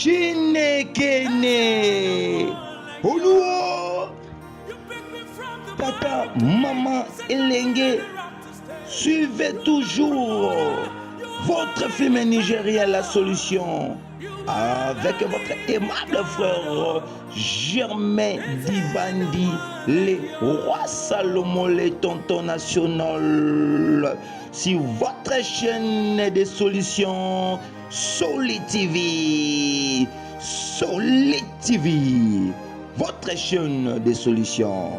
Chinekene Oluo Tata, maman, elenge, suivez toujours votre film nigérien La Solution avec votre aimable frère Germain Dibandi, le roi Salomon, le tonton national. Sur votre chaîne des solutions, Soli TV. Soli TV, votre chaîne des solutions.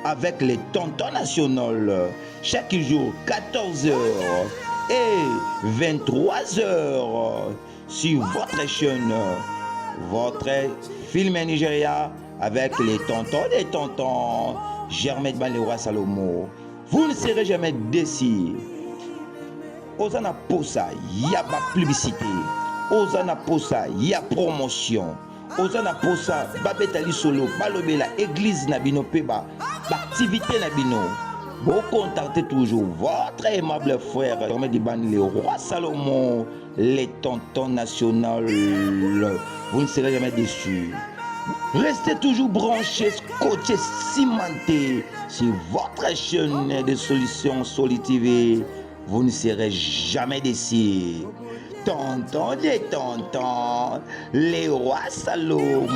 Avec les tontons national, chaque jour 14h et 23h sur votre chaîne, votre film Nigeria avec les tontons des tontons, Germain le roi Salomon. Vous ne serez jamais déçus. Oza na posa ya ba publicité, oza na posa ya promotion, oza na posa babeta lisolo, balobela église na bino pe ba activité na bino. Vous contactez toujours votre aimable frère Germain Dibani, le roi Salomon, les tontons national. Vous ne serez jamais déçus. Restez toujours branchés, scotchés, cimentés sur votre chaîne de solutions Soli TV. Vous ne serez jamais déçus. Tonton des tontons, les rois Salomon,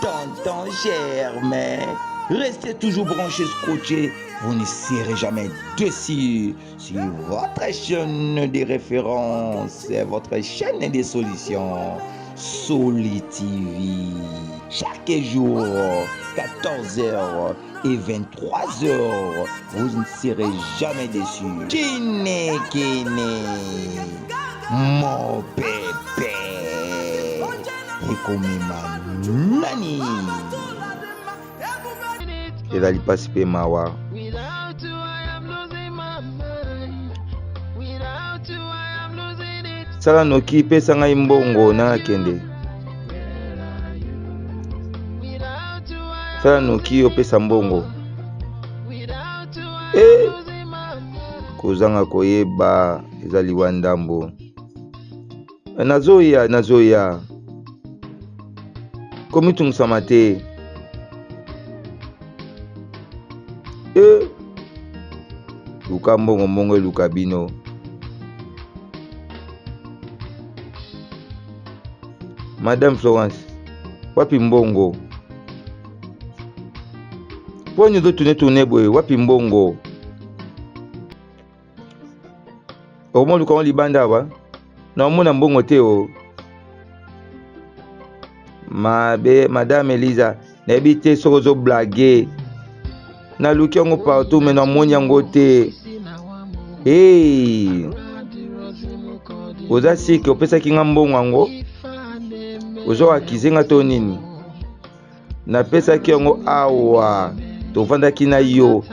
tonton Germain. Restez toujours branchés, scotchés. Vous ne serez jamais déçus sur votre chaîne de référence, votre chaîne de solutions, Soli TV. Chaque jour, 14h et 23h, vous ne serez jamais déçus. Chinekene, mon bébé, ekomema nani? Ezali mpasi mpe mawa. Sala noki pesa ngai mbongo na nakende. Sala noki opesa mbongo. E kozanga koyeba eza liwa ndambo. Nazoya, nazoya. Komitungisama te. E luka mbongo, mbongo eluka bino. Madame Florence, wapi mbongo? Poni ozo tourne tourne boye, wapi mbongo? Okomona luka ngo libanda awa, na omona mbongo te o. Mabe, Madame Elisa, nayebi te soki ozo blague. Naluki yango partout mais namoni yango te. Hey! Oza sike opesaki nga mbongo yango? Ozo akize nga to nini? Napesaki yango awa, tovandaki na yo,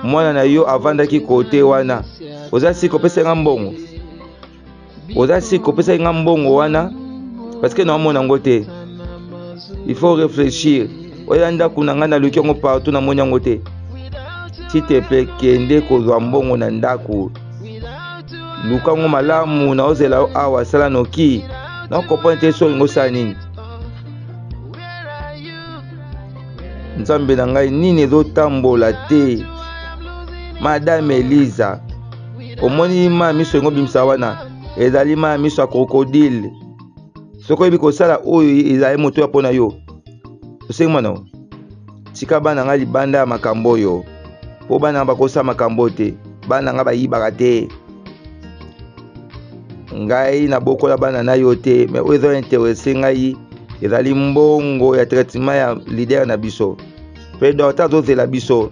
mwana na yo avandaki kote wana. Oza sika opesaki nga mbongo? Oza sika opesaki nga mbongo wana? Parce que naomona yango te. Il faut réfléchir. Oya ndako na ngai naluki yango partout namoni yango te. S'il te plaît, kende kozwa mbongo na ndako. Luka yango malamu, naozela yo awa, sala noki. Na comprendre te soki olingi osala nini. Nzambe na ngai, nini ezotambola te? Madame Eliza, omoni ma miso yango bimisa wana, ezali ma miso ya crocodile. Soki oyebi kosala oyo ezali moto ya mpo na yo, osengi mwana tika bana ngai libanda ya makambo oyo, mpo bana bakosala makambo te, bana ngai bayibaka te. Ngai nabokola bana na yo te, mais oyo eza interesse ngai ezali mbongo ya traitement ya leader na biso, mpe docteur azozela biso.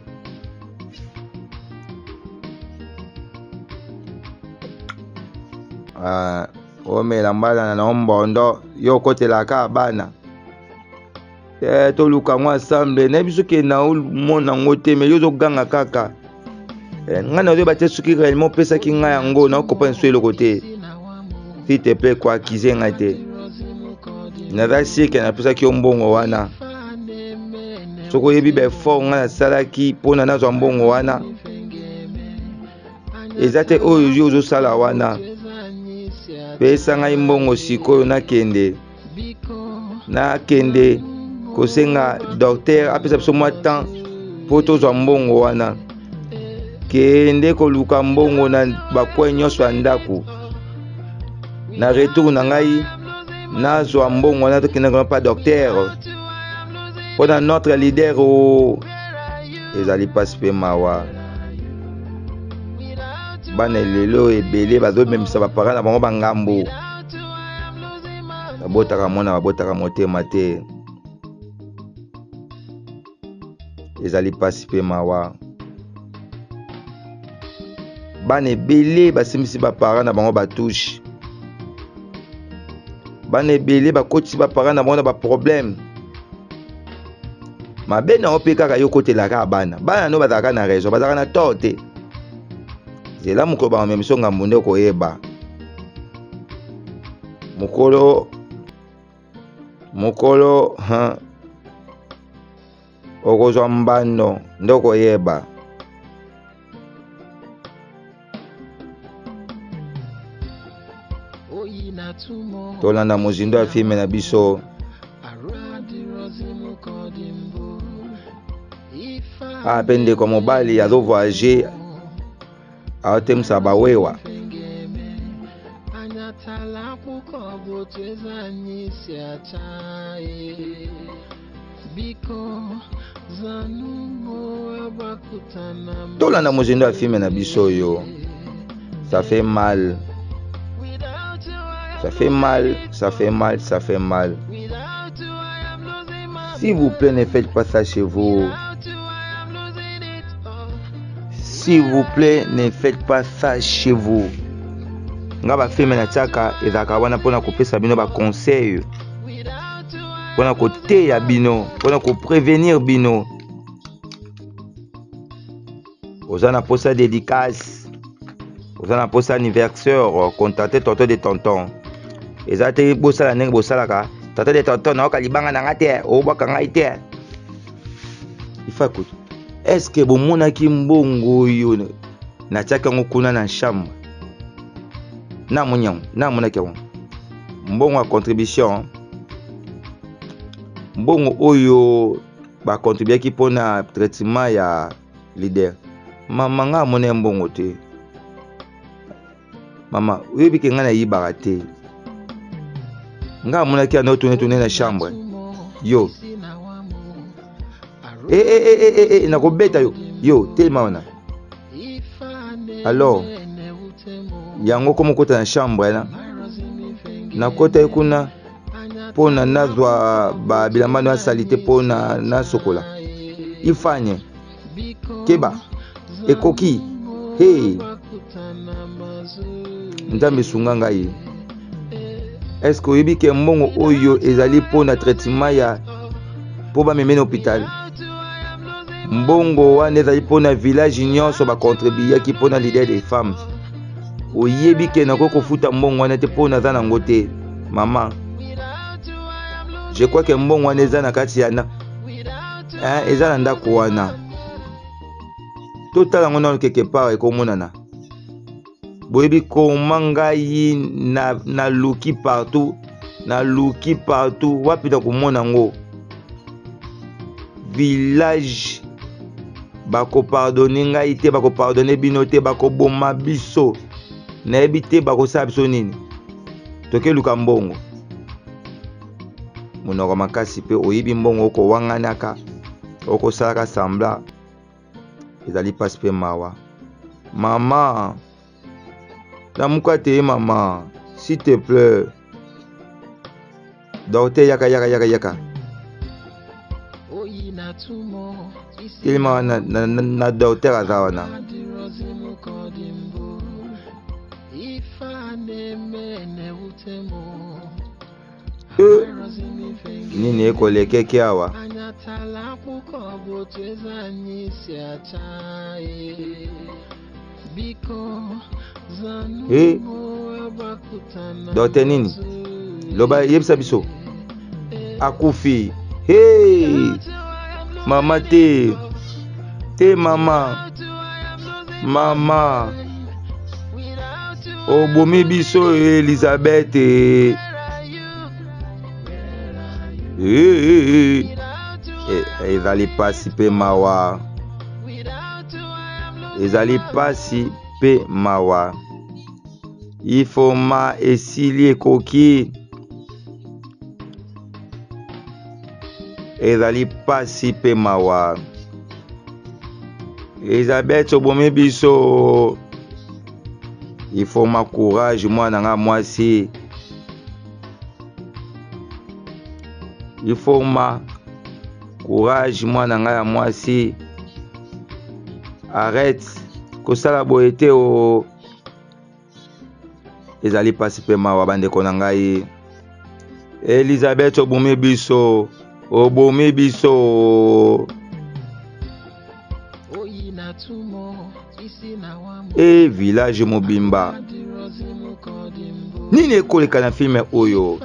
Omela mbala na mbondo yo okotelaka bana. Toluka yango ensemble, nayebi soki naomona yango te, mais yo ozoganga kaka. Ngai nazoyeba te soki réellement opesaki ngai yango, nakokomprendre so eloko te. S'il te plaît, koakize ngai te. Naza sike napesaki yo mbongo wana. Soki oyebi ba effort ngai nasalaki mpona nazwa mbongo wana, eza te oyo yo ozosala wana. Pesa ngai mbongo sikoyo nakende. Nakende kosenga docteur apesa biso mwa temps mpo tozwa mbongo wana. Kende koluka mbongo na bakwe nyonso ya ndako. Na retour na ngai nazwa mbongo wana, tokende koma pa docteur mpo na notre leader. O ezali mpasi mpe mawa, bana lelo ebele bazomemisa baparent na bango bangambo. Babotaka mwana, babotaka motema te. Ezali mpasi mpe mawa, bana ebele basimbisi baparent na bango batouche, bana ebele bakotisi baparent na bango na baproblème mabe. Na yo mpe kaka yo kotelaka bana, bana no bazalaka na raison, bazalaka na tort te. Zela mokolo bamemi so ngambo nde okoyeba. Mokolo mokolo okozwa mbano nde okoyeba. Tolanda mozindo ya film na biso. Ah, mpe ndeko mobali azovoyage, aotemisa bawewa. Anya tala akwụkwọ bụ otu eze anyị si acha e. Biko zanụ mụ agbakụtana m. Tolanda mozindo ya film na biso oyo. Ça fait mal, Without you, I am ça fait mal, ça fait mal, ça fait mal. Without you, I am losing my S'il vous plaît, ne faites pas ça chez vous. Without you, I am losing it all. S'il vous plaît, ne faites pas ça chez vous. Nga bafilm natiaka ezalaka wana mpona kopesa bino baconseil, Without you, I mpona koteya bino, mpona koprévenir bino. Oza na posa dédicace, oza na posa anniversaire, contacte Tonton de Tonton. Eza te bosala ndenge bosalaka Tonton de Tonton, nayoka libanga na nga te, obwaka ngai te. Ifa kutu, est ce que bomonaki mbongo oyo natiaki yango kuna na chambre? Namoni yango, namonaki yango, mbongo ya contribution, mbongo oyo bacontribuaki mpona traitement ya leader. Mama, nga amoni ya mbongo te. Mama, oyebi ke ngai nayibaka te. Ngai amonaki yango tourne tourne na chambre yo. E, e, e, e, e, e, nakobeta yo, yo telema wana. Alors yango komo okota na chambre na nakota ye kuna mpona nazwa babilamba no asali te mpona nasokola. Ifanye keba ekoki. Hey, Nzambe esunga ngai. Est-ce oyebi ke mbongo oyo ezali mpona traitement ya mpo bameme na hôpital? Mbongo wana ezali mpona village nyonso bacontribuyaki mpona leader des femmes. Oyebi ke nakoki kofuta mbongo wana te mpo naza nango te. Mama, je crois ke mbongo wana eza na kati ya na, eh, eza na ndako wana. Totala yango nano quelque part, ekomonana. Boyebi koma ngai naluki na partout, naluki partout, wapi na komona yango? Village bakopardonner ngai te, bakopardonner bino te, bakoboma biso. Nayebi te bakosala biso nini. Tokeluka mbongo, monoko makasi mpe oyebi mbongo, okowanganaka, okosalaka semblant. Ezali mpasi mpe mawa. Mama, lamuka te. Mama, s'il te plaît. Docteur, yaka, yaka, yaka, yaka. Telema wana na, na, na docteur aza wana. E, nini ekolekeki awa? Anya tala akwụkwọ bụ otu eze anyị si acha e. Biko zanụ Eh. mụ agbakụtana Docteur nini? azụ. Loba, yebisa biso. Akufi? Hey! Mama, te te, mama, mama, obomi biso. Elizabeth. Ezali pasi pe mawa. Ezali pasi pe mawa. Ifoma esili ekoki. Ezali pasi pe mawa. Elizabeth obomi biso. Ifoma courage mwana nga mwasi. Ifoma courage mwana nga ya mwasi. Arrête kosala boye te o. Ezali pasi pe mawa bandeko na ngai. Elizabeth obomi biso, obomi biso. E village mobimba. Nini ekoleka na filme oyo?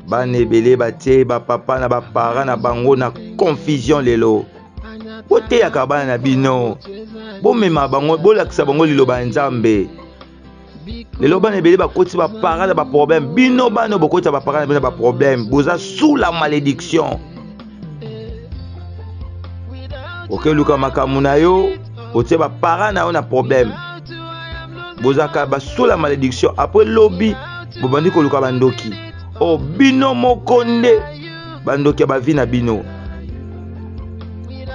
Bana ebele batie ba papa na ba parents na bango na confusion lelo. Boteyaka bana na bino, bomema bango, bolakisa bango liloba ya Nzambe. Lelo bana ebele bakoti ba parents na ba problème. Bino bana bokoti ba parents na bino na ba problème, boza sous la malédiction. Okeluka makambo na yo, otie ba parents na yo na problème. Bozaka ba sous la malédiction. Après lobi bobandi koluka bandoki. Oh bino moko nde bandoki ya ba vie na bino.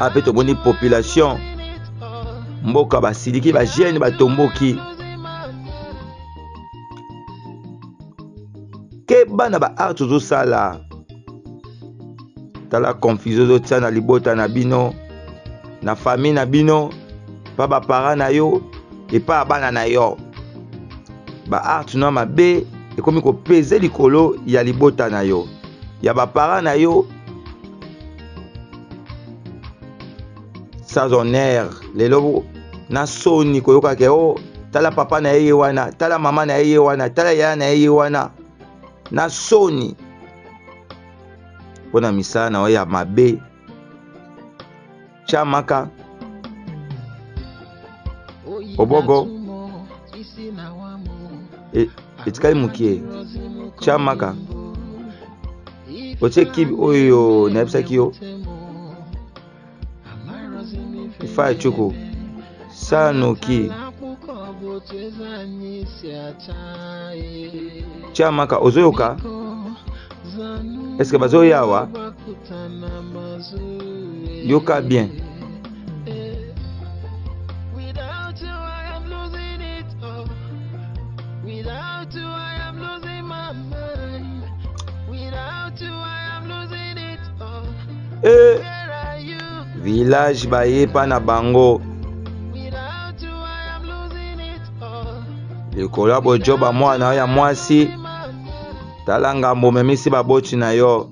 Ape tomoni population mboka basiliki, ba jeune batomboki. Keba na ba art ozosala. Tala confusion ozotia na libota na bino, na famille na bino, pa ba parents na yo, epa bana na yo. Ba art na mabe ekomi kopese likolo ya libota na yo, ya ba parents na yo. Sans honneur lelo na soni koyoka ke o tala papa na ye wana, tala mama na ye wana, tala yaya na ye wana, na soni mpona misala na yo ya mabe. Chamaka obogo etikali mokie. Chamaka otie kibi oyo nayebisaki yo. Ifa choko sanoki. Chamaka ozoyoka? Est-ce que bazoyawa? Yoka bien. Village bayepa na bango likolo ya bojoba mwana ya mwasi. Tala ngambo omemisi baboti na yo,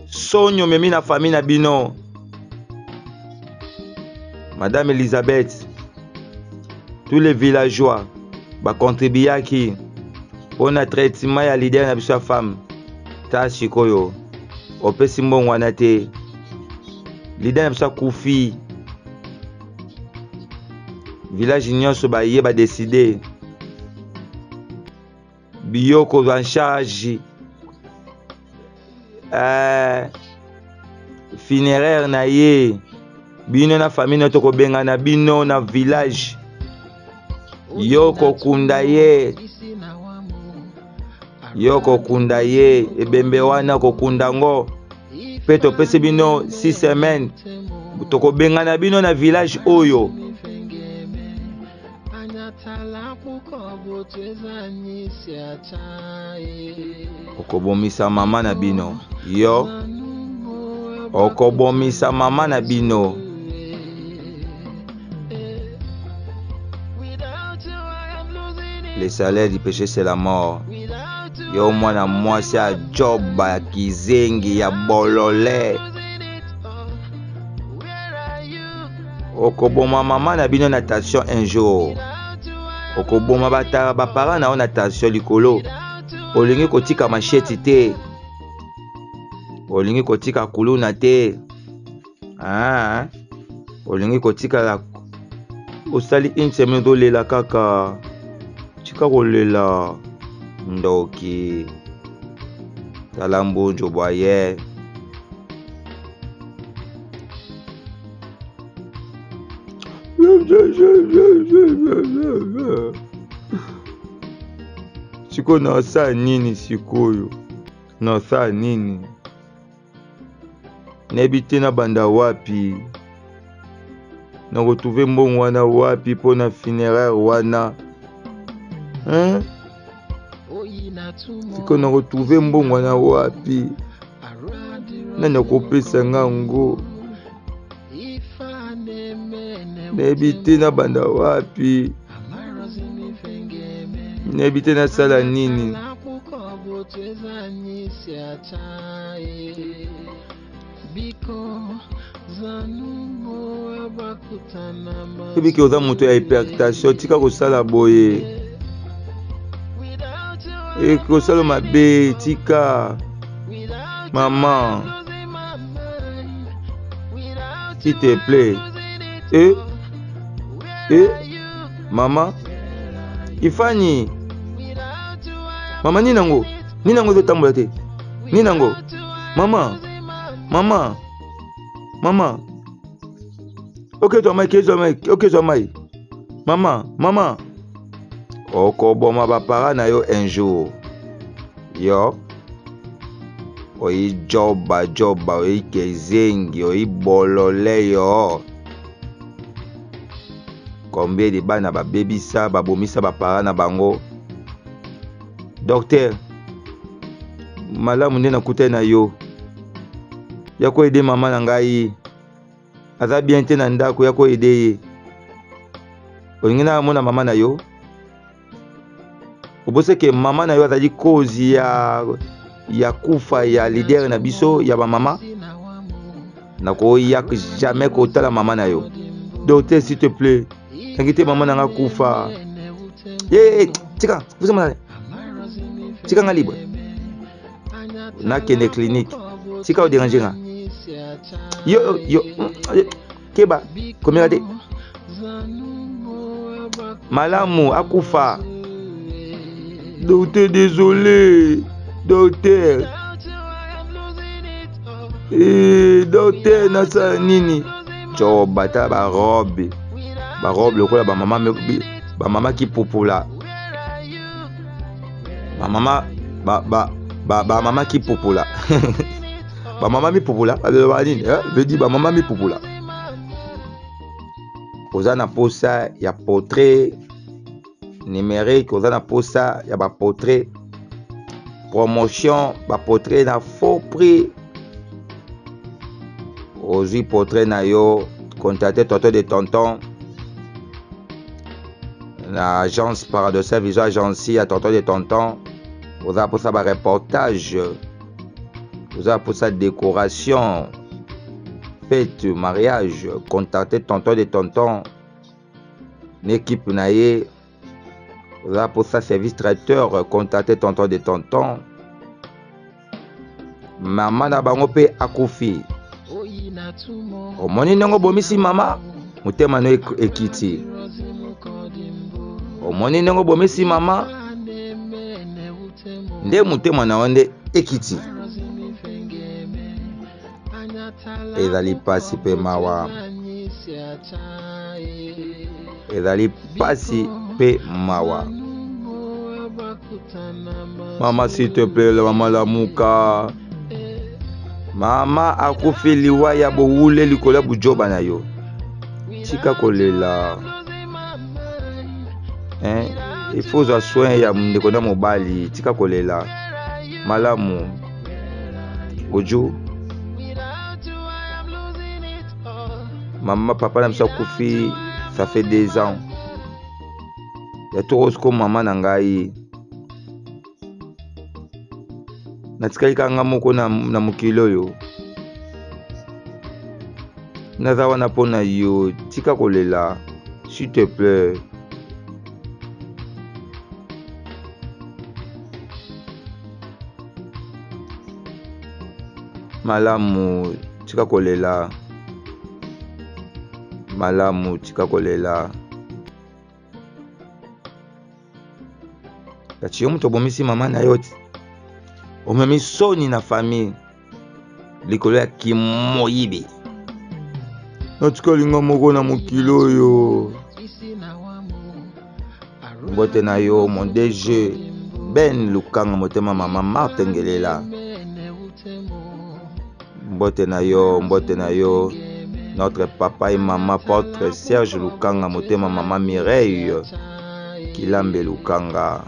soni omemi na famille na bino. Madame Elizabeth, tous les villageois bacontribuaki mpona traitement ya leader na biso ya femme. Ta sikoyo opesi mbongo wana te, leader na biso akufi. Village nyonso baye ba décider biloko en charge funéraire na ye. Bino na famille na tokobengana bino na village. Yo kokunda ye, yo kokunda ye, ebembe wana kokunda ngo. Pe topesi bino 6 semaines, tokobengana bino na village oyo. Okobomisa mama na bino, yo okobomisa mama na bino. Le salaire du péché c'est la mort. Yo mwana mwasi ya joba ya kizengi ya bolole, okoboma mama na bino na tension un jour. Okoboma bata ba parents na yo na tension likolo. Olingi kotika machette te, olingi kotika kuluna te. Ah, olingi kotikala osali une semaine ozolela kaka. Tika kolela ndoki. Tala mbunjo bwa ye. Sikoyo nasala nini sikoyo? Nasala nini? Nayebi te nabanda wapi. Nakotuve mbongo wana wapi mpo na funeraire wana? Hein? Sikoyo nakotrouve mbongo wana wapi? Nani akopesa nga yango? Nayebi te nabanda wapi, nayebi te nasala nini. Soki ke oza moto ya hypertension, tika kosala boye, ekosala mabe. Tika mama, s'il te plaît. E e mama Ifani, mama, nini yango, nini yango ezotambola te, nini yango? Mama, mama, mama, okezwa mai, kezwa mai, okezwa mai. Mama, mama, okoboma bapara na yo un jour. Yo oyi joba joba, oyi kezengi, oyi bolole. Yo combien de bana babebisa, babomisa bapara na bango? Docteur, malamu nde nakutani na yo ya koaider mama na ngai, aza bien te na ndako, ya koaider ye. Olingi namona mama na yo? Oboseke mama na yo azali cause ya kufa ya leader na biso ya bamama. Nakoya jamais kotala mama na yo. Docteur, s'il te plaît, nangi te mama na nga kufa. Ye tika vuzama, tika nga libre, nakende clinique. Tika odéranger nga. Yo yo, keba komela te. Malamu akufa. Docteur, désolé docteur. Eh, docteur, nasala nini? Coba, tala barobe, barobe lokola bamama, bamama kipupula, bamama bamama kipupula, bamama mipupula, balobaka nini? Veut dire bamama mipupula. Oza na posa ya portrait numérique, oza na posa ya baportrait promotion, baportrait na faux prix, ozwi portrait na yo, contacte tonton de tonton na agence Paradoxal Vision, agence ya tonton de tonton. Oza na mposa bareportage, oza na mposa décoration, fête, mariage, contacte tonton de tonton na équipe na ye. Oza na mposa service traiteur, contacte tonton de tonton. Mama na bango mpe akufi. Omoni ndenge obomisi mama, motema no ekiti. Omoni ndenge obomisi mama, nde motema na yo nde ekiti. Ezali pasi mpe mawa, ezali pasi mpe mawa. Mama, s'il te plaît, mama, lamuka. Mama akufi liwa ya bowule likolo ya bujoba na yo. Tika kolela, hein? Il faut ozwa soin ya ndeko na mobali. Tika kolela. Malamu ojo mama, papa na biso akufi, ça fait 2 ans ya toko. Siko mama na ngai natikali kaka nga moko na mokili oyo. Naza wana mpo na yo. Tika kolela, s'il te plaît. Malamu, tika kolela. Malamu, tika kolela. Kasi yo moto obomisi mama na yo ti. Omemi soni na famille likolo ya kimoyibi. Natikali nga moko na mokili oyo. Mbote na yo mon DG Ben Lukanga motema mama Marthe Ngelela. Mbote na yo, mbote na yo notre papa et maman portre Serge Lukanga motema mama Mireille Kilambe Lukanga.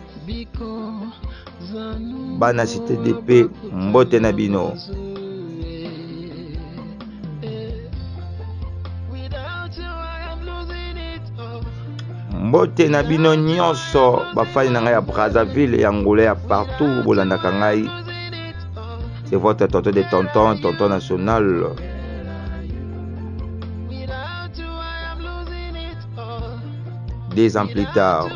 Bana cité DP mbote na bino. Mbote na bino nyonso bafani na ngai ya Brazzaville ya Angola ya partout bolandaka ngai. C'est votre tonton de tonton, tonton national. 2 ans plus tard.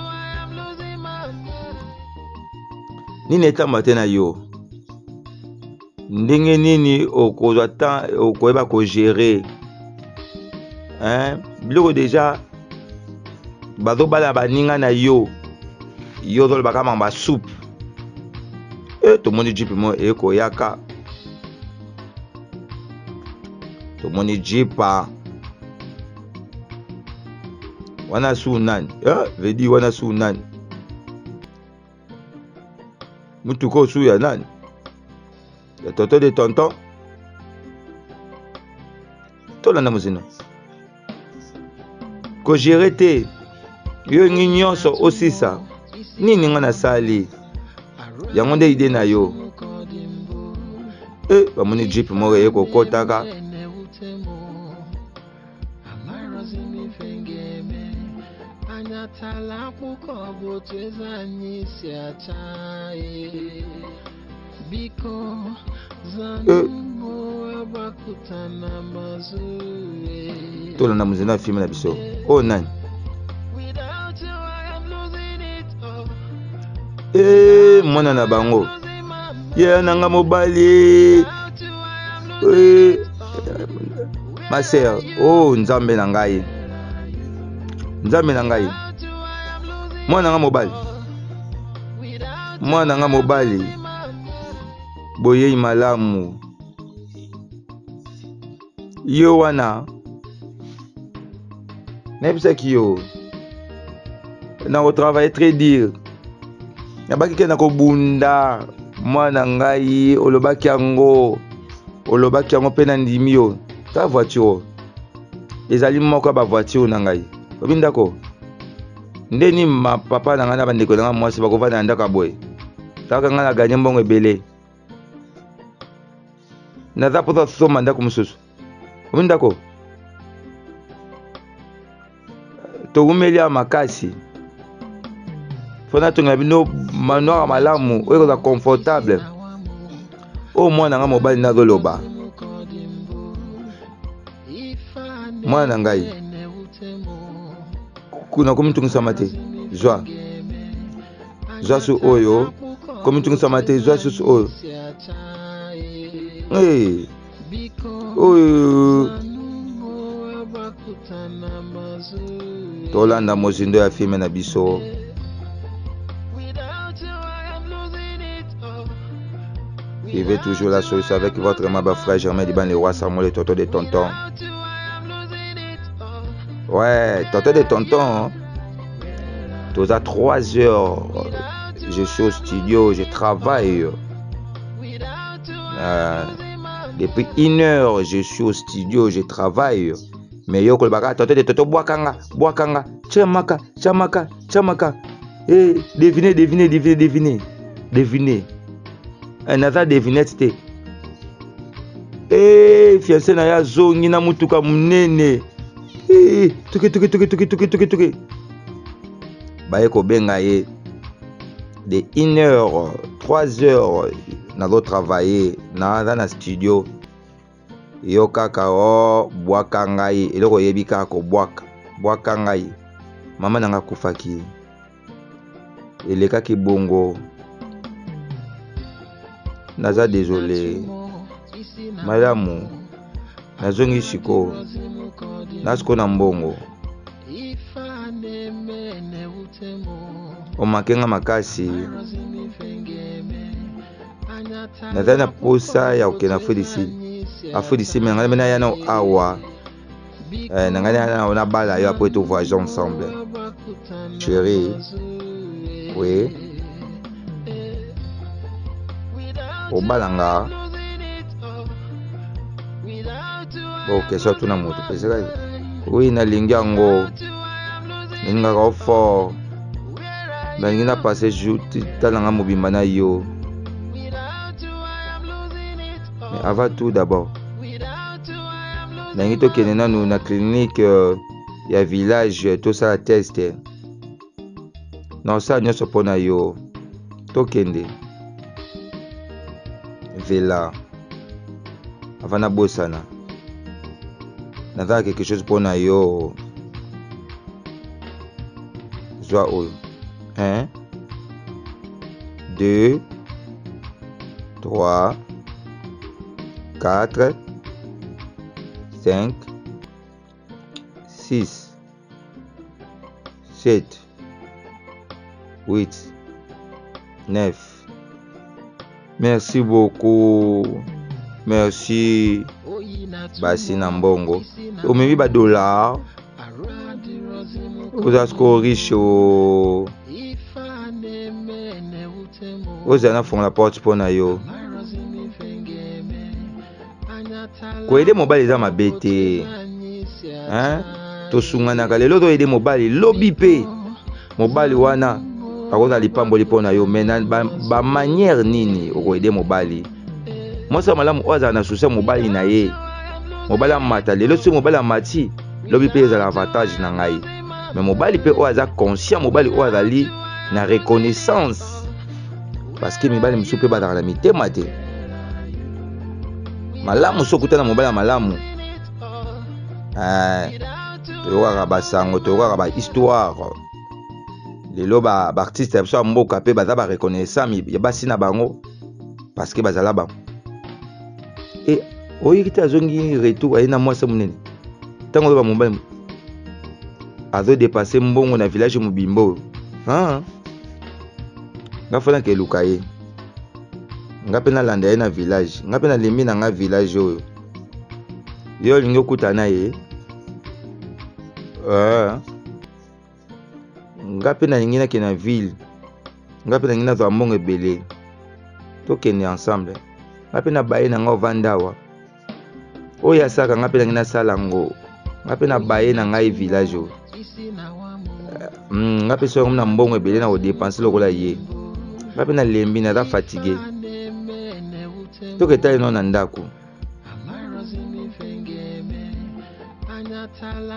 Nini etamba te na yo? Ndenge nini okozwa temps okoyeba kogérer? Hein? Biloko deja bazobala baninga na yo, yo ozolobaka makambo ya soupe. E tomoni jeep mo ekoyaka, tomoni jeepa wana su nani? Eh, vedi wana su nani? Mutuka osu ya nani? Ya tonton de tonton. Tolanda mozino kogere te, yo ngi nyonso osisa nini nga nasali yango nde ide na yo. E bamoni jeep moko eye kokotaka. Tolanda mozenda ya filme na biso oyo nani? E mwana na bango ye nanga mobali e, ma sœur, oh nzambe na ngai, nzambe na ngai, mwana nga mobali, mwana nga mobali, boyei malamu yo wana. Nayebisaki yo na kotravaille très dur, nabaki ke na kobunda mwana ngai, olobaki yango, olobaki yango mpe nandimi yo. Ta voiture ezali moko ya bavoiture na ngai. Obi ndako nde ni ma papa na ngai na bandeko na ngai mwasi bakovanda na ndako ya boye. Kaka ngai na ganye mbongo ebele, naza mposa soma ndako mosusu. Obi ndako towumeli ya makasi, mpo natongela bino manoir ya malamu oyo ekozala confortable. Oyo mwana nga mobali nazoloba, mwana na ngai kuna komitungisama te, zwa zwa su oyo, komitungisama te, zwa susu oyo. Hey, oyo tolanda mozindo ya filme na biso. Vivez toujours la solution avec votre aimable frère Germain Liban, le roi Samuel, le tonton de tonton. Ouais, tonton de tonton. Tous à 3 heures, je suis au studio, je travaille. Depuis 1 heure, je suis au studio, je travaille. Mais yo kolobaka tonton de tonton, bwakanga, bwakanga, chamaka, chamaka, chamaka. Eh, devinez, devinez, devinez, devinez. Devinez. Naza devinette te. Eh, fiancé na ya zongi na mutuka munene. Eh, tuki tuki tuki tuki tuki tuki tuki. Baye kobenga ye de 1 heure, 3 heures nazo travailler, naza na studio. Yo kaka o bwaka ngai, eloko oyebi kaka kobwaka, bwaka ngai. Mama nanga akufaki, elekaki bongo, naza désolé. Malamu nazongi sikoyo, na sikoyo na mbongo omake nga makasi. Nazali na posa ya kokende na Afrique du Sud. Afrique du Sud, mais ngai naya nao awa. Eh, na ngai naya nao nabala yo après to voyager ensemble. Chérie. Oui. Obala nga. Bon, question atuna moto pesaka ye. Oui, nalingi yango. Nalingaka yo fort. Nalingi na passe jour tala nga mobimba na yo. Mais avant tout d'abord, nalingi tokende nanu na clinique euh, ya village euh, tosala test. Naosala nyonso mpo na yo. Tokende. Vela. Avant nabosana. Naza na quelque chose mpo na yo. Zwa oyo. 1 2 3 4 5 6 7 8 9. Merci beaucoup. Merci. Basi na mbongo. Omemi ba dollars. Oza sikoyo riche o. Ozala na fongola porte mpo na yo. Koyede mobali eza mabe te. Hein? Tosunganaka lelo toyede mobali lobi mpe mobali wana akozala lipamboli mpo na yo me na bamaniere ba nini okoyede mobali mwasi ya malamu oyo azala na susi ya mobali na ye mobali amata lelo soki mobali amati lobi mpe ezala avantage na ngai me mobali mpe oyo aza conscient mobali oyo azali na reconnaissance parce que mibali mosusu mpe bazalaka na mitema te malamu soki okutana mobali ya malamu eh, toyokaka basango toyokaka bahistoire lelo baartiste ya biso ya mboka mpe baza bareconnaissant ya basi na bango parce que bazala bango e oyoki te azongi retour aye na mwasi monene ntango oyo bamobali azodepasse mbongo na village mobimba oyo nga fo nakeluka ye nga mpe nalanda ye na village nga mpe nalembi na nga village oyo yo olingi okuta na ye uh, nga mpe nalingi nakende na ville nga mpe nalingi nazwa mbongo ebele tokende ensemble nga mpe nabaye na nga ovanda awa oyo asalaka nga mpe nalingi nasala yango nga mpe nabaye na ngai village oyo nga mpe soki na mbongo ebele na kodepense lokola ye nga mpe nalembi naza fatigue toketali nao na ndako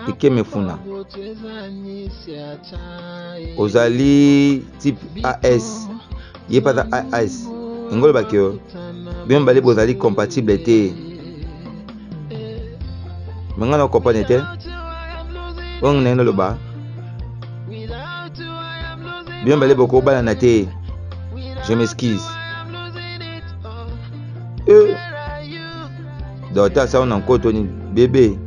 Ikemefuna ozali type AS ye mpe aza AS yango olobaki yo bino mibale bozali compatible te me ngai na comprendre te oyo ngai naloba bino mibale bokobalana te je m'excuse eh. Docteur asala na nkoto nini bebe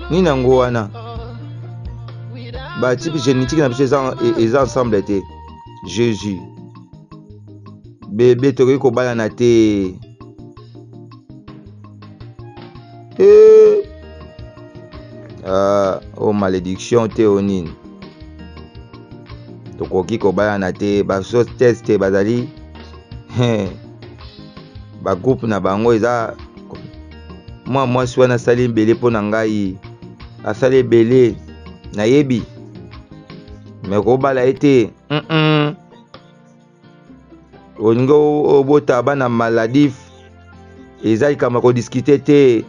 nini yango wana ba type génétique na biso eza, eza ensemble te jésus bebe tokoki kobalana te eh. ah, o oh, malédiction te o nini tokoki kobalana te baso teste bazali ba groupe na bango eza mwa mwasi wana asali ebele mpo na ngai asali ebele nayebi me kobala ye te mm -mm. olingi obota bana maladif eza likambo ya kodiskute te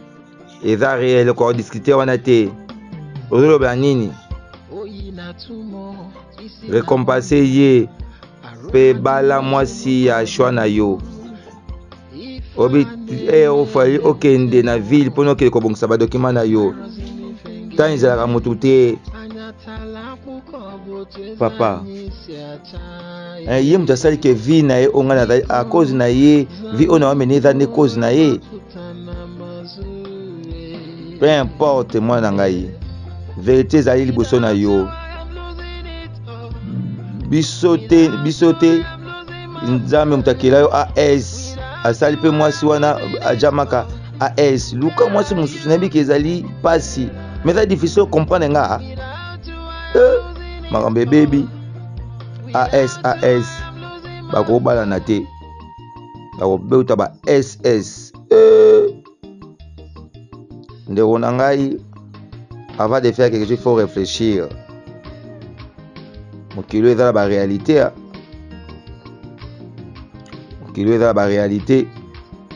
eza réel kodiskute wana te ozolobela nini rekompense ye mpe bala mwasi ya choix na yo obi eh, ofali okende na ville mpona okende kobongisa badokima na yo ntango ezalaka motu te papa eh, ye moto asali ke vie na ye oyo ngai nazali a cause na ye vie oyo naomene eza nde cause na ye peu importe mwana na ngai verite ezali liboso na yo biso te biso te. Nzambe moto akela yo as asali mpe mwasi wana ajamaka as. Luka mwasi mosusu, nayebi ke ezali mpasi, mais eza difficile comprendre nga. Eh, makambo ebebi. As as bakobalana te, bakobeuta ba ss. Eh, ndeko na ngai, avant de faire quelque chose, il faut réfléchir. Mokili oyo eza na baréalité, mokili oyo eza na baréalité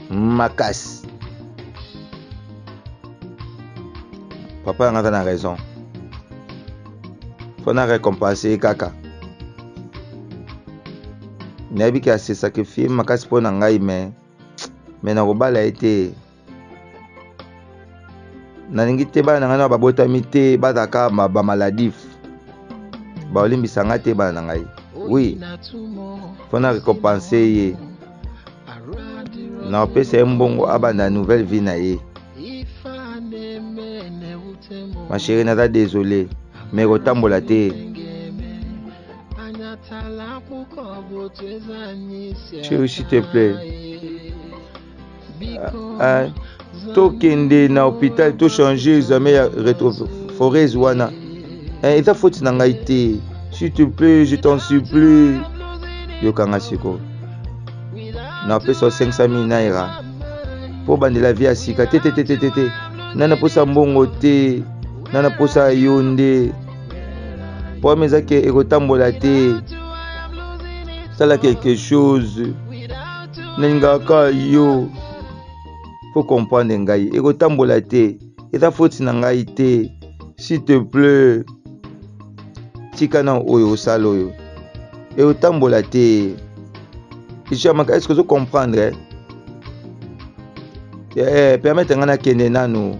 makasi. Papa yanga aza na raison, fo na récompense ye kaka. Nayebi ke ase sacrifie makasi mpo na ngai, mais nakobala ye te. Nalingi te bana na ngai na babotami te bazalaka bamaladif, baolimbisa ngai te bana na ngai. Oui, mpo na récompense ye, naopesa ye mbongo abanda nouvelle vie na ye. Ma chérie, naza désolé, mais kotambola te. Chérie, s'il te plaît, ah, tokende na hôpital, tochange examen ya rétrophorèse wana. Eza faute na ngai te. S'il te plaît, je t'en supplie, yokanga sikoyo. Napesa 500 000 naira mpo bandela vie ya sika. Te te te te te te, nana posa mbongo te, nana posa yo nde. Problème eza ke ekotambola te. Sala quelque chose, nalingaka yo, faut comprendre ngai. Ekotambola te, eza faute na ngai te. S'il te plaît, tika na oyo osala oyo, ekotambola te. Jamaka, est ce que ozo comprendre? Eh, permettre ngai nakende nanu.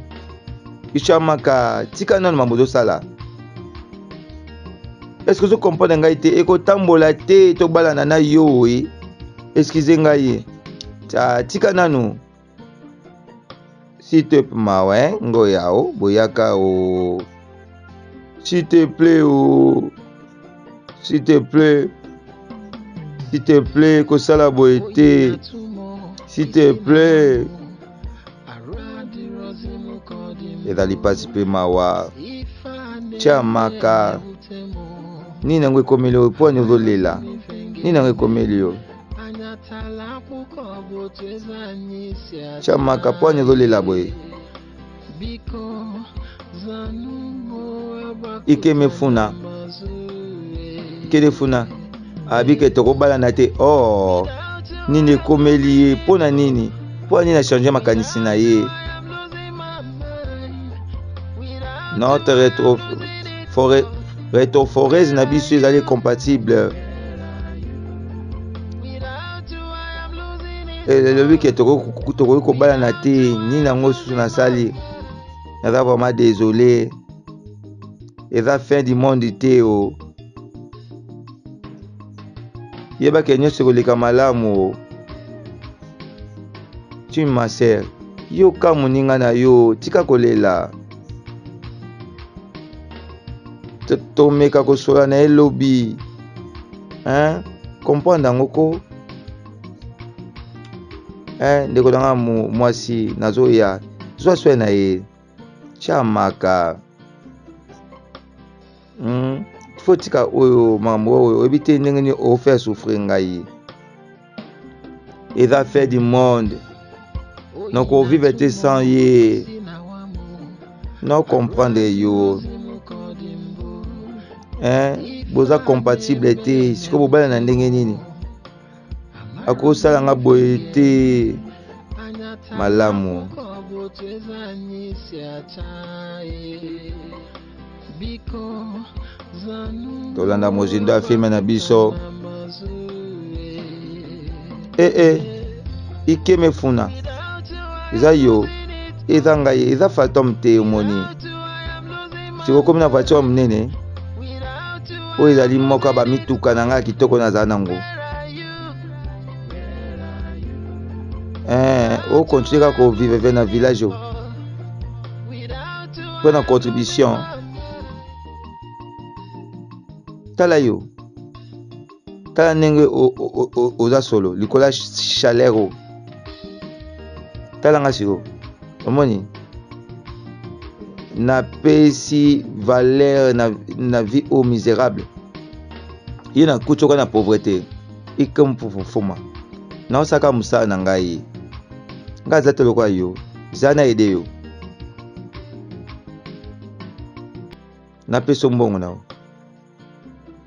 Ishamaka, tika nanu mambo ozosala. Est ce que ozo comprendre ngai te? Ekotambola te, tobalana na yo. Oye, excuse ngai, tika nanu, s'il te plaît. Mawe ngoya o boyaka o, s'il te plaît o, s'il te plaît, s'il te plaît, kosala boye te, s'il te plaît. Ezali mpasi mpe mawa. Tiamaka, nini yango ekomeli oyo? Mpo ani ozolela? Nini yango ekomeli yo, Tiamaka? Mpo ani ozolela boye? Ikeme funa, ikele funa abike, tokobalana te. Oh, nini ekomeli ye? Mpo na nini? Mpo na nini achange makanisi na ye? Notre rétrophorèse na biso ezali compatible. Elobi ke tokoki kobalana te. Nini yango susu nasali? Naza vraiment désolé, eza fin du monde te o. Yebake nyonso ekoleka malamu o. Tu ma sœur, yoka moninga na yo, tika kolela. Tomeka kosola na ye lobi, hein? Comprendre yango ko, hein? Ndeko na nga mwasi, nazoya zwa soin na ye. Tiamaka, Faut tika oyo makambo oyo, oyebi te ndenge nini ofaire souffrir ngai. Eza fin du monde, nakovivre te sans ye. Na comprendre yo, hein? Boza compatible te, sikoyo bobala na ndenge nini? Akosala nga boye te. Malamu. Tolanda mozindo ya filme na biso. Ee eh, eh, ikeme funa, eza yo, eza ngai, eza Phantom te. Omoni sikokomi na voiture ya monene oyo, ezali moko ya bamituka na ngai ya kitoko nazala nango. Eh, okontinue kaka koviveve na village oyo mpo na contribution. Tala yo. Tala ndenge oza solo likolo ya chaleur oyo. Tala nga sikoyo, omoni napesi valeur na, na vie oyo misérable ye nakuti oka na pauvreté ike mfufufuma naosaka mosala na ngai ngai aza te lokola yo zala na ede yo napesa mbongo na yo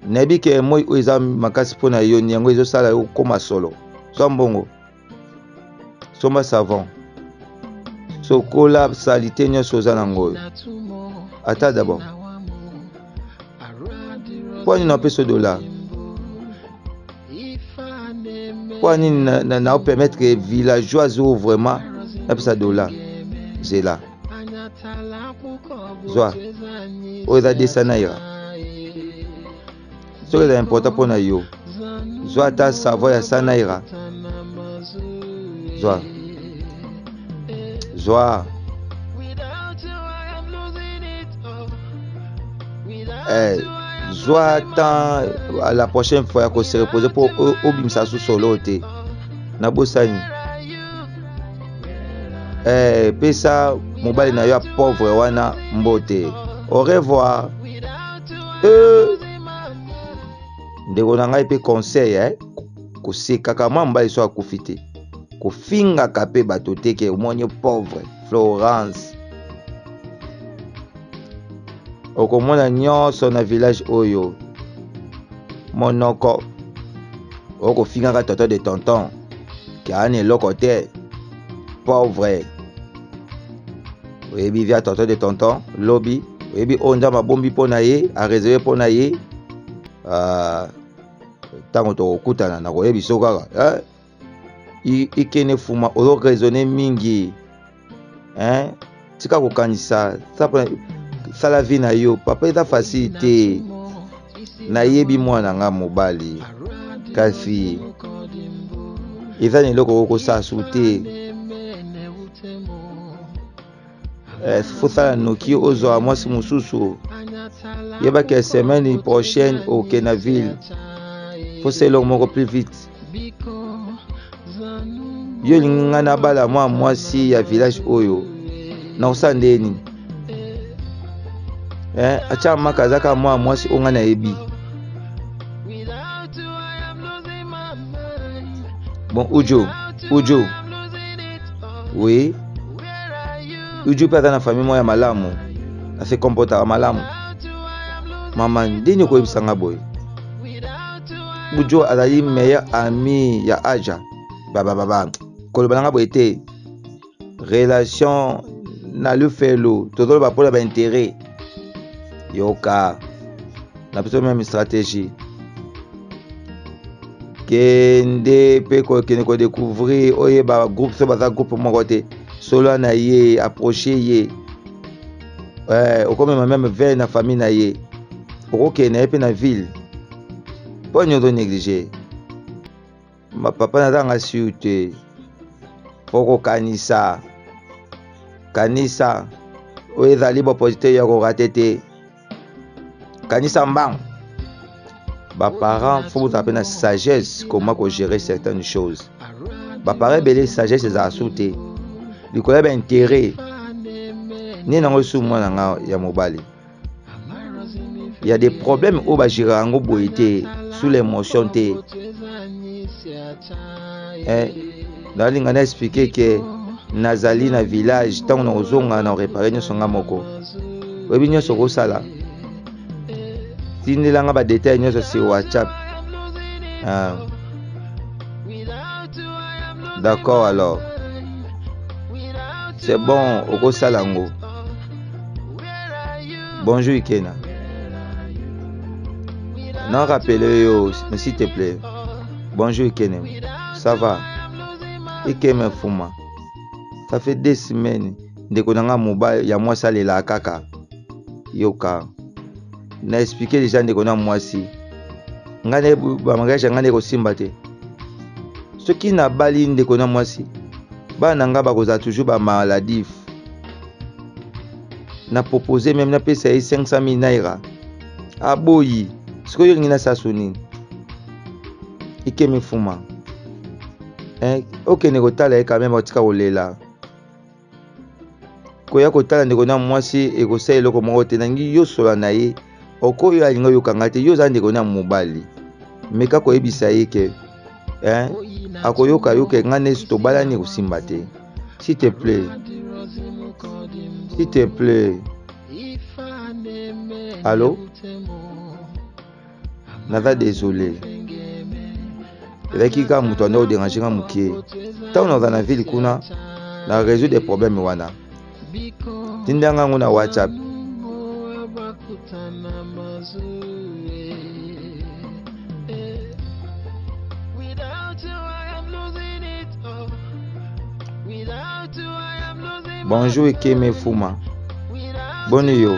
nayebi ke moi oyo eza makasi mpo na yo yango ezosala yo okoma solo zwa mbongo somba savon sokola salite nyonso oza nango oyo ata d'abord mpo nini napesa dollar mpo nini naopermettre villageoise oyo vraiment napesa dollar zela zwa oyo eza 200 naira soki eza important mpo na yo zwa ata savon ya 100 naira zwa zwa eh, zwa temps la prochaine fois ya kose repose mpo obimisa su solo te nabosani eh, pesa mobali na yo ya pauvre wana mbote au revoir eh, ndeko na ngai mpe conseil eh, kosekaka mwa mobali so akufi te kofingaka mpe bato te ke omoni pauvre florence okomona nyonso na village oyo monoko okofingaka tonton de tonton ke aza na eloko te pauvre oyebi via tonton de tonton lobi oyebi oyo nzambe abombi mpo na ye areserve mpo na ye ntango uh, tokokutana nakoyebi so kaka eh? Ikene fuma ozo raisonne mingi hein? Tika kokanisa sala vie na yo papa eza facile te nayebi mwana nga mobali kasi eza na eloko okosala su te eh, fosala noki ozwa mwasi mosusu yebaka semaine prochaine oke na ville fosala eloko moko plus vite yo olingi ngai nabala mwa mwasi ya village oyo nakosala ndenge nini eh, atya maka aza kaka mwa mwasi oyo ngai nayebi bon ujo ujo oui uju mpe aza na famille moko ya malamu ase comportaka malamu mama ndeni okoyebisa nga boye ujo azali meilleur ami ya aja babababa koloba na nga boye te relation na lufelu tozoloba mpona bainteret yoka na biso meme stratégie kende mpe kokende kodecouvrir oyeba groupe so baza groupe moko te solola na ye approche ye eh, okomema meme vere na famille na ye okokende na ye mpe na ville mpo nini ozo néglige papa nazanga sur te fo kokanisa kanisa oyo ezali boposite ya korate te kanisa mbangu baparent fo bozala mpe na sagesse comment kogérer certaines choses baparent ebele sagesse ezala su te likolo ya bainteret nini yango esu mwana nga ya mobali ya des problèmes oyo bagéraka yango boye te sous l'émotion te eh, nalinga na explike ke nazali na village ntango nakozonga na repare nyonso nga moko oyebi nyonso okosala tindela nga badetail nyonso sur whatsapp ah. d'accord alors c'est bon okosala yango bonjour ikena na rappele yo s'il te plaît bonjour ikene ça va ikeme fuma ça fait deux semaines ndeko na nga mobali ya mwasi alelaka kaka yoka na explike deja ndeko na mwasi ngai nde bamariage ya ngai nde ekosimba te soki nabali ndeko na mwasi bana na ngai bakozala toujours bamaladif na propose meme napesa ye 500 000 naira aboyi sikoyo olingi nasala so nini Ikemi Fuma. Eh, okende kotala ye quand même otika kolela. Koya kotala ndeko na mwasi ekosala eloko moko te nangi yo sola na ye okoyo alingi oyoka ngai te yo oza ndeko na mobali meka koyebisa ye ke eh, akoyoka yo ke ngai nesi tobalani ekosimba te s'il te plaît s'il te plaît allo naza désolé ezalaki kaka moto anda koderange nga mokie ntango naza na ville kuna na résoudre des problèmes wana tinda nga yango na whatsapp bonjour ekeme fuma boni yo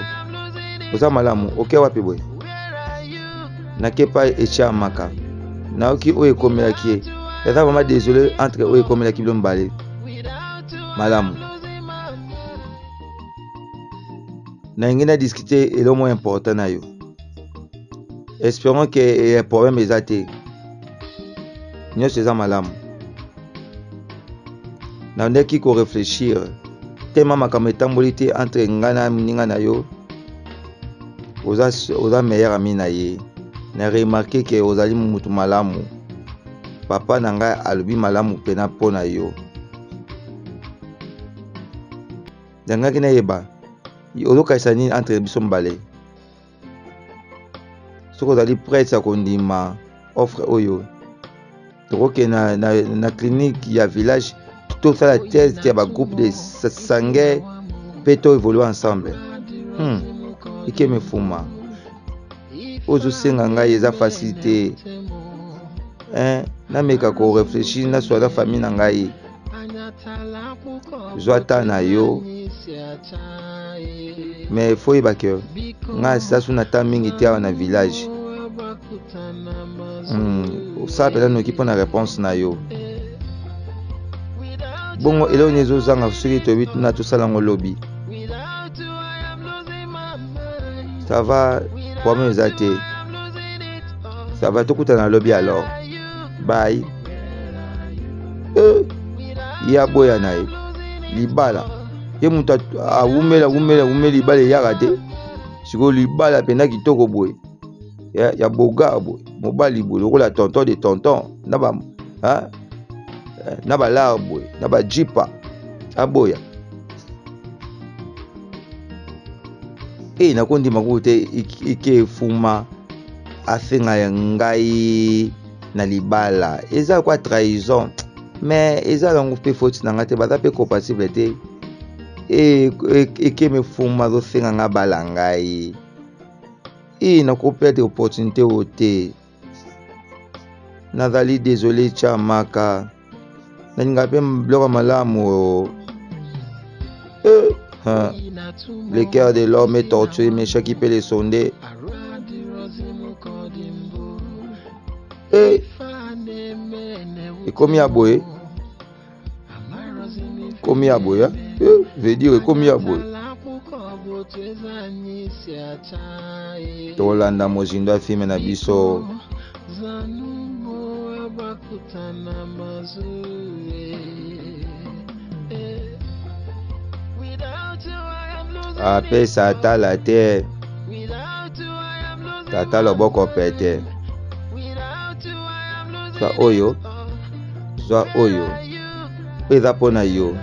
oza malamu oke wapi boye nake epai etiamaka nayoki oyo ekomelaki ye eza vraiment désolé entre oyo ekomelaki bino mibale malamu nalingi na discute eloko moko important na yo espérons que eh, problème eza te nyonso eza malamu nandaki ko réfléchir tellement makambo etamboli te entre ngai na moninga na yo oza, oza meilleur ami na ye na remarke ke ozali motu malamu papa na ngai alobi malamu mpena mpo na yo nangaki nayeba ozokanisa nini entre biso mibale soki ozali prete ya kondima offre oyo tokokende na, na, na clinique ya village tosala test ya bagroupe de sanguin mpe to évolue ensemble hmm. ikeme fuma ozosenga ngai eza facile te eh, nameka koreflechir naswa na famille na ngai zwa ta na yo mais fo yeba ke ngai asasu na ta mingi te awa na village hmm, osala mpenza noki mpo na réponse na yo bongo eloko nini ezozanga soki toyebi na tosala yango lobi ça va problème eza te ça va tokutana lobi alors bye eh, ye aboya na ye libala ye moto awumela awumela awumela libala eyaka te sikoyo libala mpenza kitoko boye ya, ya bogar boye mobali boye lokola tonton de tonton na ba eh, na balar boye na bajipa aboya e nakondima kuku te ike efuma asenga ya ngai na libala eza kwa trahison mais eza yango mpe foti na ngai te baza mpe compatible te ekeme fuma azosenga ngai bala ngai e nakoperdre opportunité oyo te nazali désolé chamaka nalingaka mpe biloko ya malamu oyo eh, hein. Le cœur de l'homme est tortué, mais chaque qui peut le sonder. Eh, ekomi ya boye ekomi ya boye eh, veut dire ekomi ya boye tolanda mozindo ya filme na biso apesa atala te tata loboko pete zwa oyo zwa oyo oyo eza mpo na yo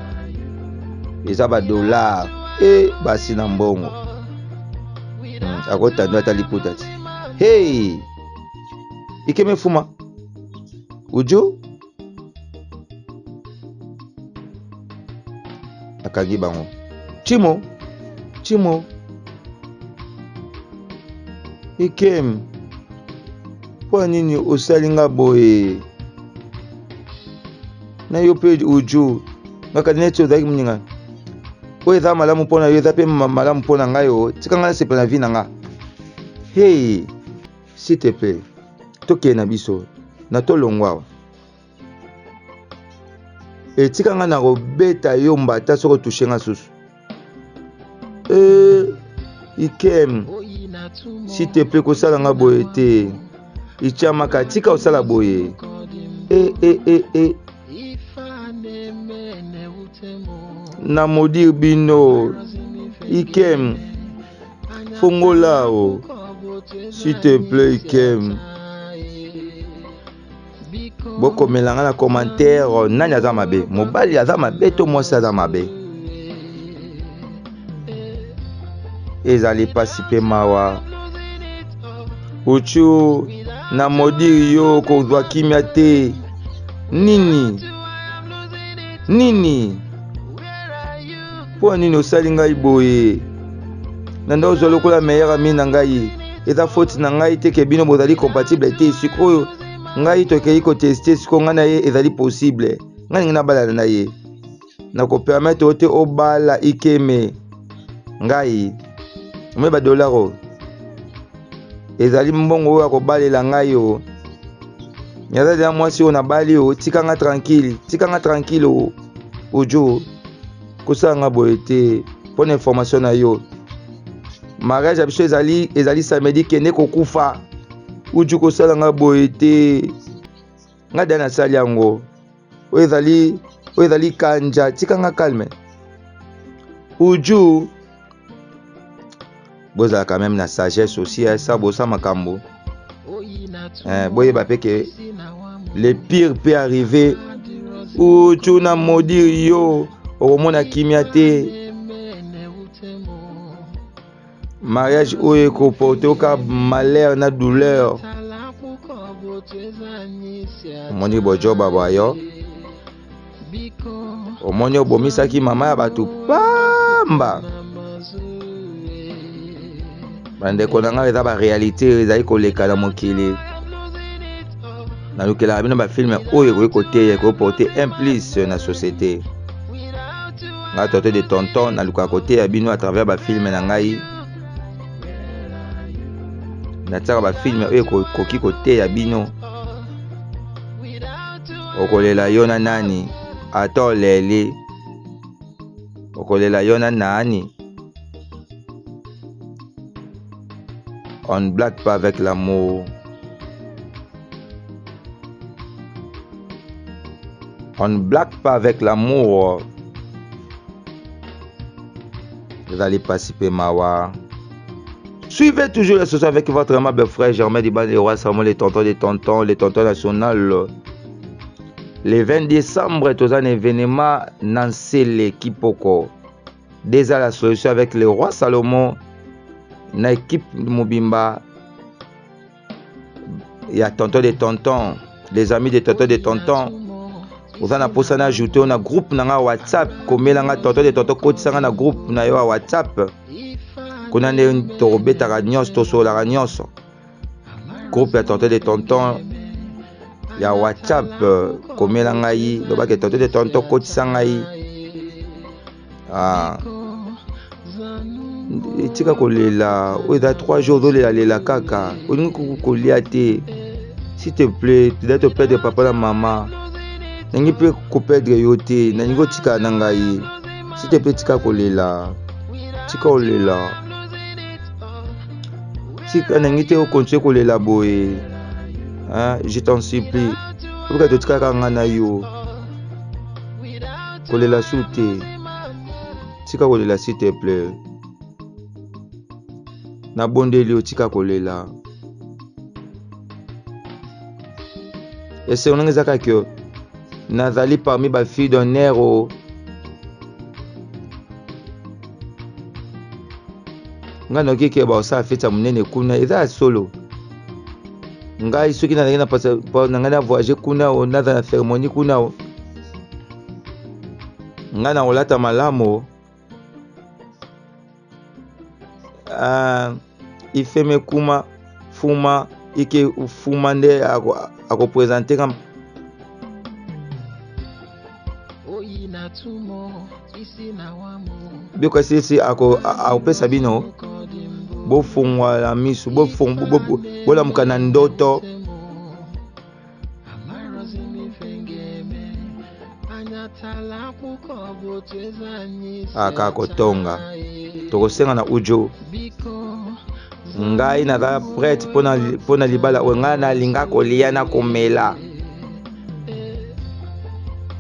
eza badollar e basi na mbongo hmm, akotando ata liputa ti hey ikeme fuma uju akangi bango chimo chimo ikem mpo nini osali nga boye na yo mpe uju ngaka neti ozalaki moninga oyo eza malamu mpo na yo eza mpe malamu mpo na ngai o tika ngai nasepela na vie na nga hey s'il te plaît tokende na biso na tolongwa awa etika ngai na kobeta yo mbata soki otushe nga susu eh, ikem s'il te plaît kosala nga boye te ichamaka tika osala boye. E e e e na maudire bino Ikem fongola o s'il te plaît Ikem bokomela nga na commentaire nani aza mabe mobali aza mabe to mwasi aza mabe ezali pasi pe mawa uchu na modire yo kozwa kimia te nini nini mpo nini osali ngai boye na nda ozwa lokola meilleur ami na ngai eza faute na ngai te ke bino bozali compatible te sikoyo ngai tokei koteste sikoyo ngai na ye ezali possible ngai ningi nabalana na ye nakopermettre yo te obala ikeme ngai omoni badollar oyo ezali mbongo oyo akobalela ngai o naza deja mwasi oyo nabali o tika nga tranquille tika nga tranquille o ojo kosala nga boye te mpo na information na yo mariage ya biso ezali ezali samedi kende kokufa uju kosala nga boye te nga deja nasali yango oyo ezali oyo ezali kanja tika nga calme uju bozala quand même na sagesse aussi eh, sa bosa makambo eh, boyeba mpe ke le pire peut arriver uju na maudire yo okomona kimia te mariage oyo ekoporte oka malheur na douleur omoni bojoba bwa yo omoni obomisaki mama ya bato pamba bandeko na ngai eza barealité ezali koleka na mokili nalukelaka bino bafilme oyo ekoki koteya ekoki porte un plus na société ngai toto de tonton nalukaka koteya bino à travers bafilme na ngai natiaka bafilme oyo ekoki koteya bino okolela yo na nani ata oleli okolela yo na nani on ne blague pas avec l'amour on ne blague pas avec l'amour ezali pasi mpe mawa Suivez toujours la société avec votre aimable frère Germain Diban, le roi Samuel, les tontons des tontons, les tontons national. Le 20 décembre, tous un événement Nansele Kipoko. Déjà la solution avec le roi Salomon, na équipe Mobimba, ya tonton de tonton, les amis de tonton de tonton. oza na mposa na ajoute yo na groupe na nga whatsapp komela nga tonton de tonton kotisa nga na groupe na yo ya whatsapp kuna nde tokobetaka nyonso tosololaka nyonso groupe ya tonton de tonton ya whatsapp komela ngai lobaki tonton de tonton kotisa ngai ah. Tika kolela oyo eza 3 jours ozolelalela kaka olingi kolia te s'il te plaît toza toperdre papa na mama nalingi mpe koperdre yo te nalingi otikala na ngai s'il te plaît tika kolela tika kolela tika nalingi te okontinue kolela boye hein? Je t'en supplie obika totikaka ngai na yo kolela su te tika kolela s'il te plaît nabondeli yo tika kolela esengo ndenge eza kaka ke nazali parmi bafille d'honneur o ngai nayoki ke baosala feti ya monene kuna eza ya solo ngai soki nazalaki na passeport na ngai na voyage kuna o naza na cérémonie kuna o ngai nakolata malamu uh, ifeme kuma fuma ike fuma nde akopresente nga biloko asilisi akopesa bino bofungwala misu bolamuka na ndoto aka kotonga tokosenga na ujo ngai naza prete mpo na libala oyo ngai nalinga kolia na komela.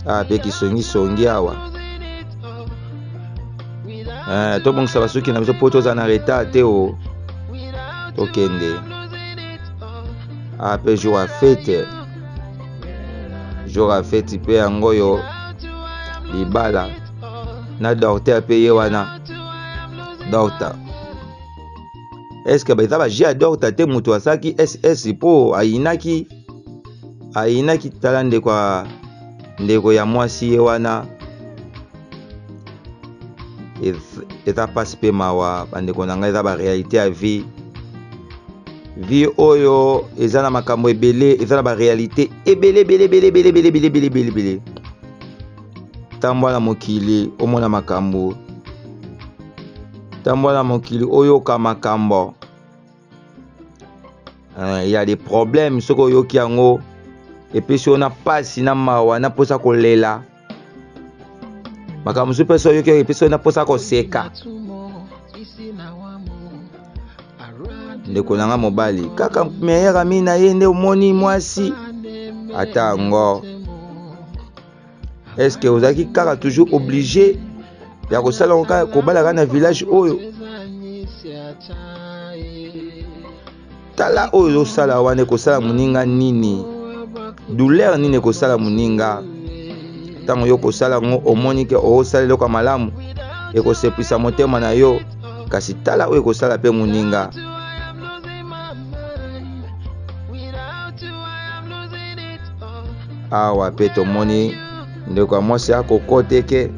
Awa mpe kisongisongi awa. Eh, tobongisa basuki na biso mpo tozala na retard te o tokende. Awa mpe jour ya fete, jour ya feti mpe yango oyo libala na docteur mpe ye wana docteur. Est-ce que eza ba jeu ya docteur te moto asalaki SS mpo ayinaki ayinaki? Tala ndeko ya ndeko ya mwasi ye wana, eza mpasi mpe mawa bandeko na ngai, eza ba réalité ya vie. Vie oyo eza na makambo ebele, eza na ba réalité ebele ebele ebele ebele ebele ebele ebele ebele ebele. Tambwa na mokili omona makambo, tambwa na mokili oyoka makambo. Ya des problèmes soki oyoki yango epesi yo na pasi na mawa na mposa kolela. Makambo mosusu mpe soki oyoki yango epesi yo na mposa koseka. Ndeko na nga mobali kaka meilleur ami na ye nde omoni mwasi ata yango. Est-ce que ozalaki kaka toujours obligé ya kosala yango kaka kobala kaka na village oyo? Tala oyo ozosala wana ekosala moninga nini? Douleur nini ekosala moninga? Ntango yo kosala yango omoni ke osala eloko ya malamu ekosepelisa motema na yo, kasi tala oyo ekosala mpe moninga. Awa mpe tomoni ndeko ya mwasi akokoteke,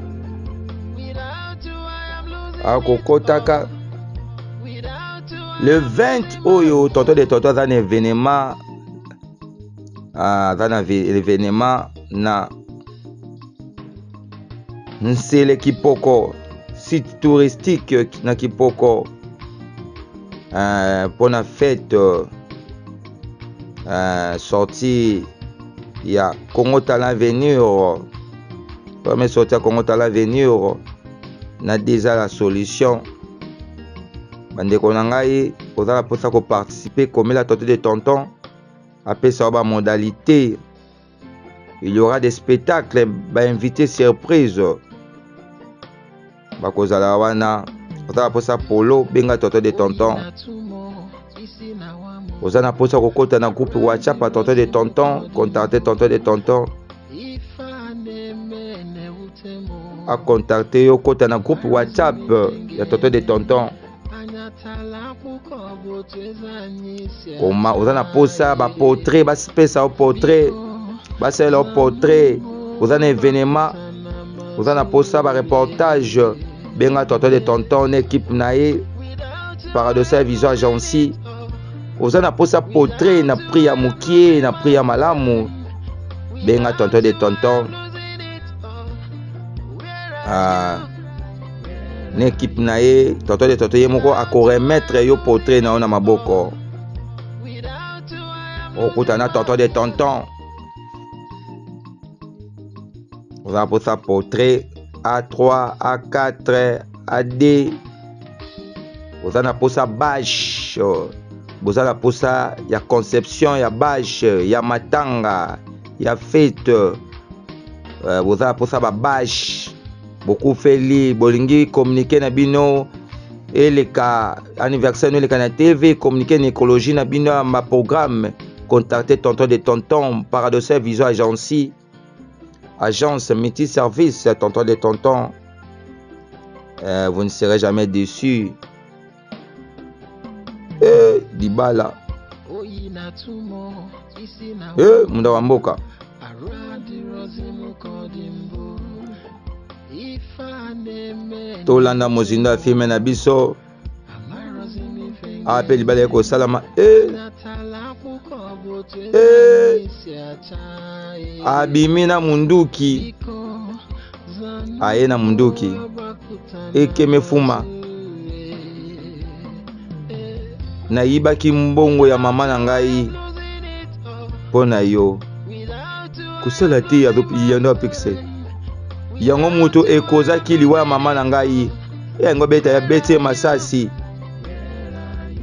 akokotaka le 20 oyo tonton de tonton aza na événement, aza na événement na Nsele Kipoko, site touristique na Kipoko, mpona fête, sortie ya Congo Talent Avenir, première sortie ya Congo Talent Avenir na déjà la solution. Bandeko na ngai, oza na mposa koparticiper, komela tonton de tonton apesa yo ba modalité. Il y aura des spectacles, ba invités surprise bakozala wana. Oza na mposa polo, benga tonton de tonton. Oza na mposa kokota na groupe WhatsApp ya tonton de tonton, contacte tonton de tonton, acontacte yo, kota na groupe WhatsApp ya tonton de tonton. Koma oza na posa ba portrait, bapesa yo portrait, basalela yo portrait. Oza na événement, oza na posa ba reportage, benga tonton de tonton na équipe na ye Paradoxal Vision Agency. Oza na posa portrait na prix ya mokie, na prix ya malamu, benga tonton de tonton na équipe na ye. Tonton de tonton ye moko akoremettre yo portrait na yo na maboko. Okuta na tonton de tonton, oza na posa portrait A3, A4, AD, oza na posa bâche, boza na posa ya conception ya bâche ya matanga ya fête, boza na posa ba bâche, bokufeli, bolingi communiquer na bino eleka anniversaire no eleka na TV, communiquer na écologie na bino ya ma programme, contactez tonton de tonton Paradoxal Vision Agency, agence multi service tonton de tonton. Vous ne serez jamais déçus. Libala munda wa mboka. Tolanda mozindo ya filme na biso. Awa mpe libala ekosalama. Abimi na munduki, aye na munduki ekeme fuma. Nayibaki mbongo ya mama na ngai mpo na yo. Kosala te yando apekisa yango moto ekozaki liwa ya mama na ngai. Yango beta ya beti masasi.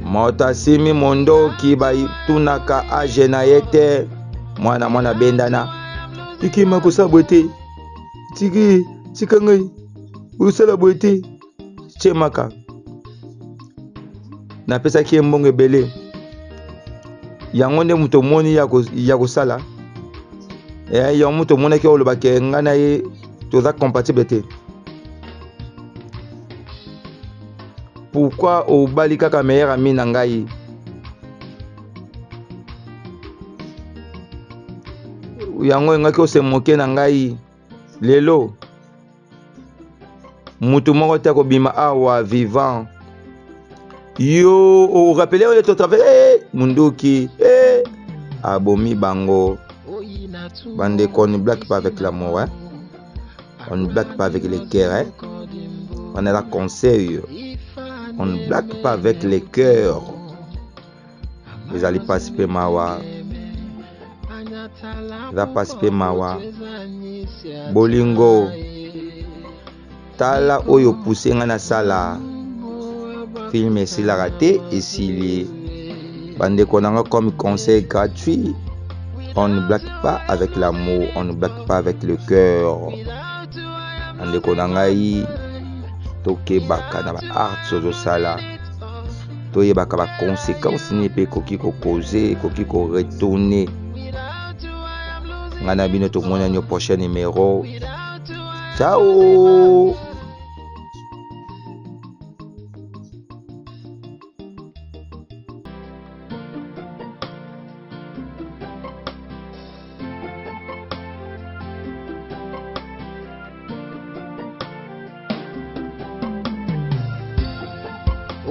Moto asimi mondoki batunaka age na ye te. Mwana mwana bendana ikima kosala boye te. Tiki, tika ngai, osala boye te. Chemaka, napesaki ye mbongo ebele, yango nde moto omoni ya kosala eh, yango moto omonaki olobaka ngai na ye toza compatible te. Pourquoi obali kaka meilleur ami na ngai? Yango engaki ose moke na ngai lelo. Mutu moko te akobima awa vivant. Yo orapele oyo totrave hey, eh, munduki hey, eh, abomi bango. Bandeko, on ne blague pas avec l'amour, hein? On ne blague pas avec les cœurs, hein? On est là conseil, on ne blague pas avec les cœurs. Ezali mpasi mpe mawa, eza mpasi mpe mawa. Bolingo, tala oyo pousse ngai nasala film esilaka te, esili. Bandeko na nga, comme conseil gratuit, on ne blague pas avec l'amour, on ne blague pas avec le cœur. Bandeko na ngai, tokebaka na ba arts ozosala, toyebaka ba conséquences nini mpe ekoki kokoze, ekoki koretourne. Ngai na bino tomonani au prochain numéro. Ciao.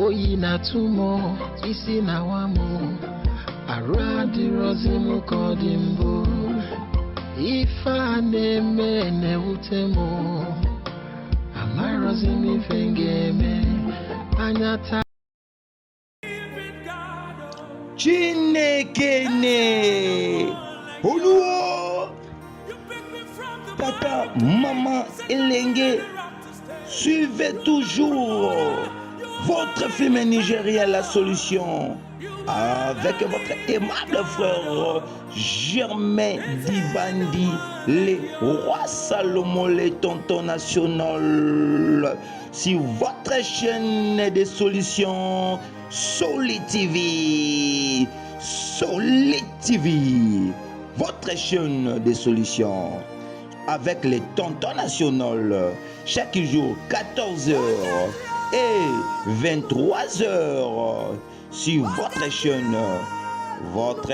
Oyi na-atụ m, isi na-awa m, arụ adịrọzi m ka ọ dị mbụ. Ife a na-eme na-ewute m, amarọzi m ife m ga-eme anya taa. Chinekene Oluo, Tata, Maman Elenge, suivez toujours votre film nigérien La Solution avec votre aimable frère Germain Dibandi, le roi Salomon, le tonton national, sur votre chaîne de solutions Soli TV. Soli TV, votre chaîne de solutions avec les tontons nationaux chaque jour 14h et 23h sur votre chaîne, votre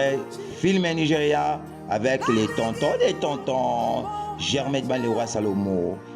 film Nigeria avec les tontons des tontons, Germain Ban, le roi Salomon.